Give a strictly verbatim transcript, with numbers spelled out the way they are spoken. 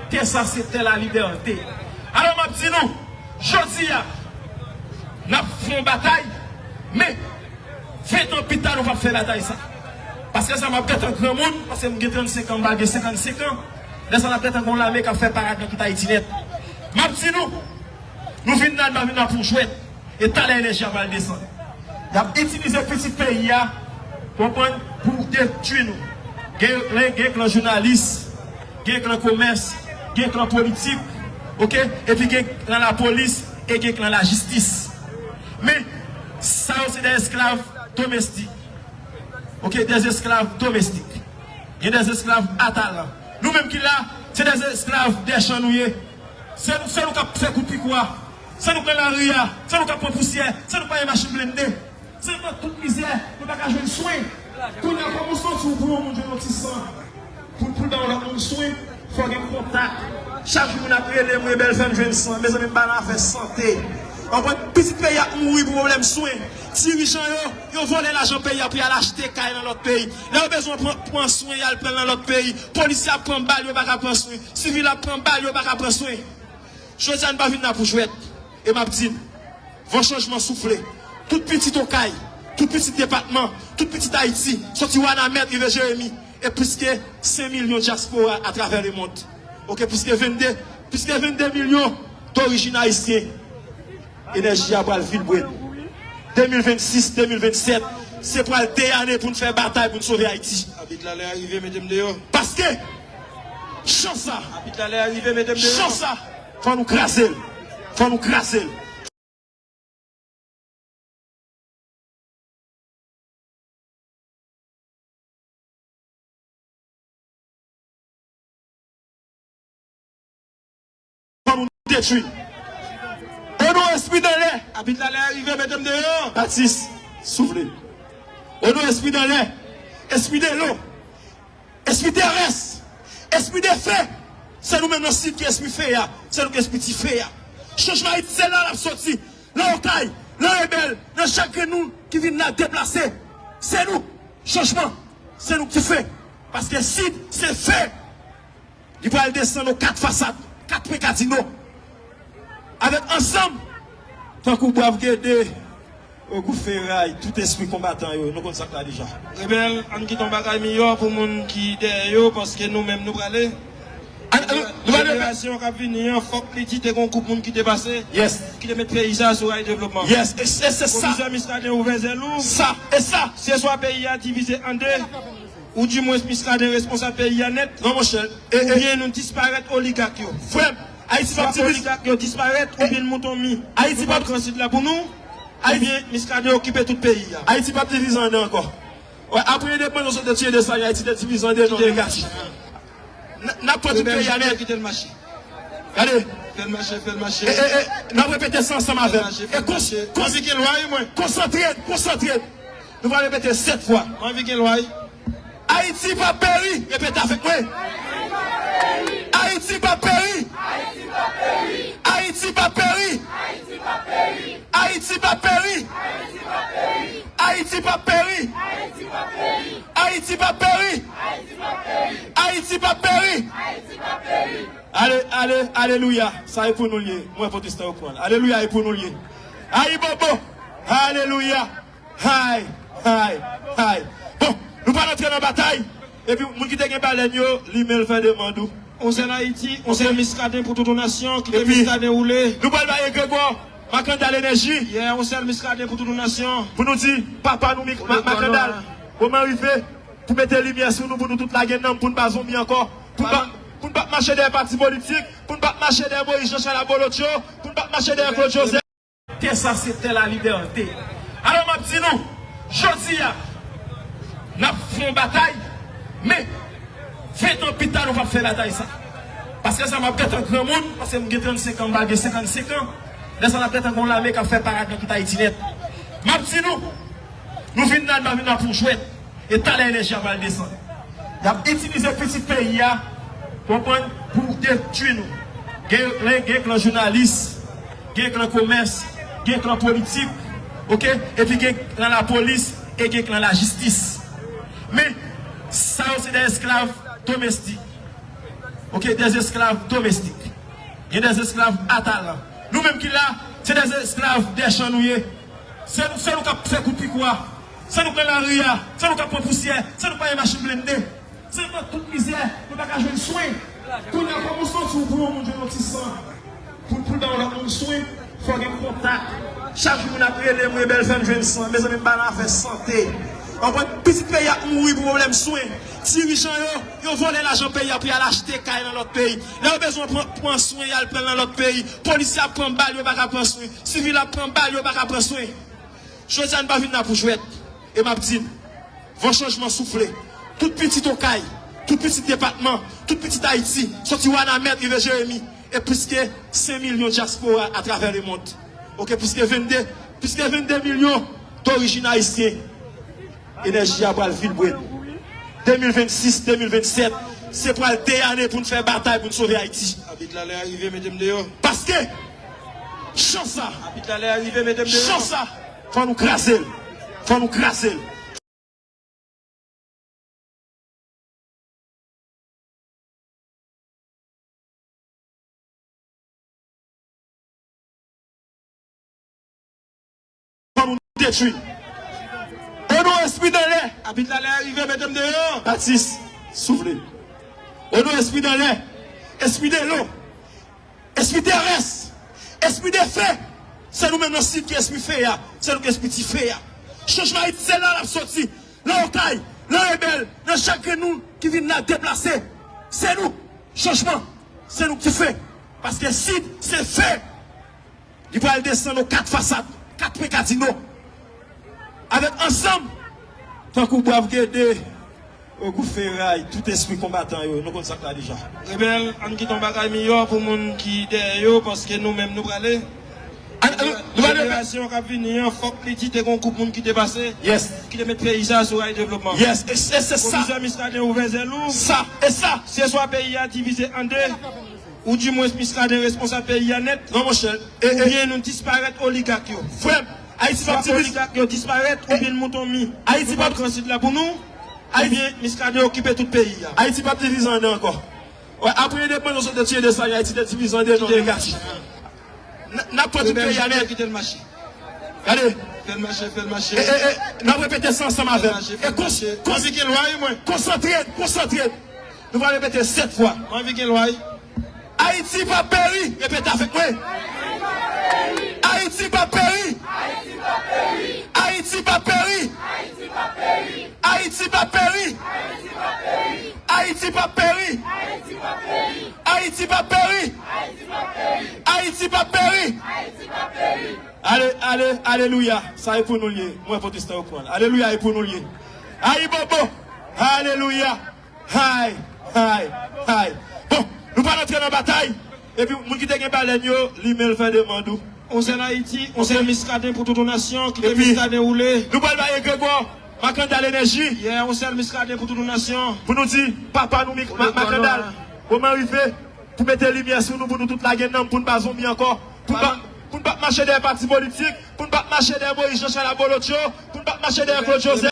Tè sa se tè lalibète. Alò m ap di nou, jodi a, n ap fè yon batay, men ven tan pita nou p ap fè batay sa. Paske sa m ap gentan granmoun, paske m gen trannsenk an, m pral gen senkannsenk an. Lè sa n ap gentan gen yon lame k ap fè parad nan tout Ayiti nèt. M ap di nou, nou vin la, nou pa vin la pou jwèt. E talè enèji a pral desann. Y ap itilize pitit peyi a, konprann, pou detwi nou. Gen, gen, gen klan jounalis, gen klan komès, gen klan politik, oke? Epi gen klan lapolis e gen klan lajistis. Men, sa yo se de esklav domestik. Oke, de esklav domestik. Gen de esklav atalan. Nou menm ki la, se de esklav dèchan nou ye. Se nou, se nou k ap fè kou pikwa. Se nou k nan lari a. Se nou k ap pran pousyè. Se nou k pa gen machin blende. Se nou k nan tout mizè. Nou pa ka jwenn swen. Kounye a, kòman w santi w pou yon moun jwenn yon ti san? Pou, pou l ba yon lòt moun swen, fò gen kontak. Chak jou moun ap rele m, "Rebèl, fè m jwenn san." Mezanmi, m pa nan afè sante. Anpwen, pitit peyi ap mouri pou pwoblèm swen. Dirijan yo, yo vòlè lajan peyi a pou y al achte kay nan lòt peyi. Lè yo bezwen pran, pran swen, y al pran l nan lòt peyi. Polisye ap pran bal, yo pa ka pran swen. Sivil ap pran bal, yo pa ka pran swen. Jodi a, n pa vin la pou jwèt. E m ap di n, van chanjman soufle. Tout pitit Okay, tout pitit depatman, tout pitit Ayiti, soti Wanament rive Jeremi, e plis ke senk milyon dyaspora atravè lemond. Oke, plis ke vennde, plis ke vennde milyon dorijin ayisyen. Enèji a pral vilbre. De mil vennsis, de mil vennsèt, se pral de ane pou n fè batay pou n sove Ayiti. Abit la lè a rive, mete m deyò. Paske, chan sa, Abit la lè a rive, mete m deyò. Chan sa, fò nou kraze l. Fò nou kraze l. Fò nou detwi. O non espri dan lè. Abit la lè a rive, mete m deyò. Batis, soufle. O non espri dan lè, espri de lo, espri terès, espri de fe. Se nou menm nan sid ki espri fe a. Se nou ki espri ti fe a. Chanjman Ayiti se la l ap soti. Nan Okay, nan Rebèl, nan chak grenn nou ki vin la deplase. Se nou, chanjman, se nou ki fè. Paske sid, se fè. Li pral desann o kat fasad, kat pwen kadino. Avèk ansanm, tankou Brav Gede, Ogou Feray, tout espri konbatan yo, nou konn sa k la deja. Rebèl, ann kite yon bagay miyò pou moun ki dèyè yo, paske nou menm nou prale. An, an, nou pa dwe fè. Jenerasyon k ap vini an, fòk li di te gen yon gwoup moun ki te pase, yes, ki te met peyi sa a sou ray devlopman. Yes, e se, se sa. Komisè Muscadin, ouvè zèl ou. Sa, e sa. Se swa peyi a divize an de, oudimwens Muscadin responsab peyi a nèt, non, monchè, e, e, oubyen nou disparèt oligak yo. Frè m, Ayiti p ap divize. Swa oligak yo disparèt, e, oubyen n monte yon mi. Ayiti p ap, nou pran sid la pou nou, Ayiti, oubyen Muscadin okipe tout peyi a. Ayiti p ap divize an de ankò. Wè, apre endepandans yo te tiye de sa, Ayiti te divize an de nan negatif. N, n ap pran tout peyi a nèt. Kite l mache. Gade. Fè l mache, fè l mache. E, e, e, n ap repete sa ansanm avè m. Fè l mache, fè l mache. E kons-, kons-, mwen anvi gen lwa wi mwen. Konsantre n, konsantre n. Nou va repete sèt fwa. Mwen anvi gen lwa wi. Ayiti p ap peri. Repete avèk mwen. Ayiti p ap peri. Ayiti p ap peri. Ayiti p ap peri. Ayiti p ap peri. Ayiti p ap peri. Ayiti p ap peri. Ayiti p ap peri. Ayiti p ap peri. Ayiti p ap peri. Ayiti p ap peri. Ale, ale, alelouya. Sa e pou nou l ye. Mwen pwotestan yo pran l. Alelouya, e pou nou l ye. Ayibobo. Alelouya. Hay, hay, hay. Bon, nou pral antre nan batay. Epi moun ki te gen balèn yo, limen l fè demann ou. On sèl Ayiti, on sèl Miskaden pou tout on nasyon, kite Miskaden woule. Nou pral bay egregwa Makandal enèji. Yeah, on sèl Miskaden pou tout on nasyon. Pou nou di, papa nou Mik-, Ma-, Makandal, moman rive pou mete limyè sou nou, pou nou tout lage nanm, pou n pa zonbi ankò. Pou n pa, pou n pa mache dèyè pati politik, pou n pa mache dèyè Moyiz Jan Chal Abolotcho, pou n pa mache dèyè Claude Joseph. Tè sa se tè lalibète. Alò m ap di nou, jodi a, n ap fè yon batay, men ven tan pita nou p ap fè batay sa. Paske sa m ap gentan granmoun, paske m gen trannsenk an, m pral gen senkannsenk an. Lè sa n ap gentan gen yon lame k ap fè parad nan tout Ayiti nèt. M ap di nou, nou vin la, nou pa vin la pou jwèt. E talè enèji a pral desann. Y ap itilize pitit peyi a, konprann, pou detwi nou. Gen, gen, gen klan jounalis, gen klan komès, gen klan politik, oke? Epi gen klan lapolis e gen klan lajistis. Men, sa yo se de esklav domestik. Ok, des esclaves domestiques. Gen des esclaves à talent. Nou menm ki la, se des esclaves des champs nou ye. Se nou, se nou k ap fè kout pik wa. Se nou k nan lari a. Se nou k ap pran pousyè. Se nou k pa gen machin blende. Se nou k nan tout mizè. Nou pa ka jwenn swen. Kounye a, kòman w santi w pou yon moun jwenn yon ti san? Pou, pou l ba yon lòt moun swen, fò gen kontak. Chak jou moun ap rele m, wi, bèl, fè m jwenn san. Mezanmi, m pa nan afè sante. Anpwen, pitit peyi ap mouri pou pwoblèm swen. Dirijan yo, yo vòlè lajan peyi a pou y al achte kay nan lòt peyi. Lè yo bezwen pran, pran swen, y al pran l nan lòt peyi. Polisye ap pran bal, yo pa ka pran swen. Sivil ap pran bal, yo pa ka pran swen. Jodi a, n pa vin la pou jwèt. E m ap di n, van chanjman soufle. Tout pitit Okay, tout pitit depatman, tout pitit Ayiti, soti Wanament rive Jeremi, e plis ke senk milyon dyaspora atravè lemond. Ok, plis ke vennde, plis ke vennde milyon dorijin ayisyen. Enèji a pral vilbre. De mil vennsis, de mil vennsèt, se pral de ane pou n fè batay pou n sove Ayiti. Abit la lè a rive, mete m deyò. Paske, chan sa, Abit la lè a rive, mete m deyò. Chan sa, fò nou kraze l. Fò nou kraze l. Fò nou detwi. O non espri dan lè. Abit la lè a rive, mete m deyò. Batis, soufle. O non espri dan lè. Espri de lo. Espri terès. Espri de fe. Se nou menm nan sid ki espri fe a. Se nou ki espri dife a. Chanjman Ayiti se la l ap soti. Nan Okay, nan Ebèl, nan chak grenn nou ki vin la deplase. Se nou. Chanjman. Se nou ki dife. Paske sid se fe. Li pral desann o kat fasad, kat pwen kadino. Avèk ansanm, tankou Brav Gede, Ogou Feray, tout espri konbatan yo, nou konn sa k la deja. Rebèl, ann kite yon bagay miyò pou moun ki dèyè yo, paske nou menm nou prale. An, an, nou prale. Jenerasyon k ap vini an, fòk li di te gen yon gwoup moun ki te pase, yes, ki te met peyi sa a sou ray devlopman. Yes, e se, se sa. Komisè Muscadin, ouvè zèl ou. Sa, e sa. Se swa peyi a divize an de, oudimwens Muscadin responsab peyi a nèt, non, monchè, e, e, oubyen nou disparèt, oligak yo. Frè m, Ayiti p ap divize. Swa oligak yo disparèt, oubyen n monte yon mi. Ayiti p ap transit la pou nou, Ayiti, oubyen Muscadin okipe tout peyi a. Ayiti p ap divize an de ankò. Wè, apre endepandans yo te tiye de sa, Ayiti te divize an de nan negatif. N, n ap pran tout peyi a nèt. Kite l mache. Gade. Fè l mache, fè l mache. E, e, e, n ap repete sa ansanm avè m. Fè l mache, fè l mache. E kons-, kons-, anvi gen lwa, wi, mwen. Konsantre n, konsantre n. Nou va repete sèt fwa. Mwen anvi gen lwa, wi. Ayiti p ap peri. Repete avèk mwen. Ayiti p ap peri. Ayiti p ap peri. Ayiti p ap peri. Ayiti p ap peri. Ayiti p ap peri. Ayiti p ap peri. Ayiti p ap peri. Ayiti p ap peri. Ayiti p ap peri. Ayiti p ap peri. Ale, ale, alelouya. Sa e pou nou l ye. Mwen pwotestan yo pran l. Alelouya, e pou nou l ye. Ayibobo. Alelouya. Hay, hay, hay. Bon, nou pral antre nan batay. Epi moun ki te gen balèn yo, limen l fè demann ou. On sèl Ayiti, on sèl Miskaden pou tout on nasyon, kite Miskaden woule. Nou pral bay egregwa Makandal enèji. Yeah, on sèl Miskaden pou tout on nasyon. Pou nou di, papa nou Mik-, Ma-, Makandal, moman rive pou mete limyè sou nou, pou nou tout lage nanm, pou n pa zonbi ankò. Pou n pa, pou n pa mache dèyè pati politik, pou n pa mache dèyè Moyiz Jan Chal Abolotcho, pou n pa mache dèyè Claude Joseph.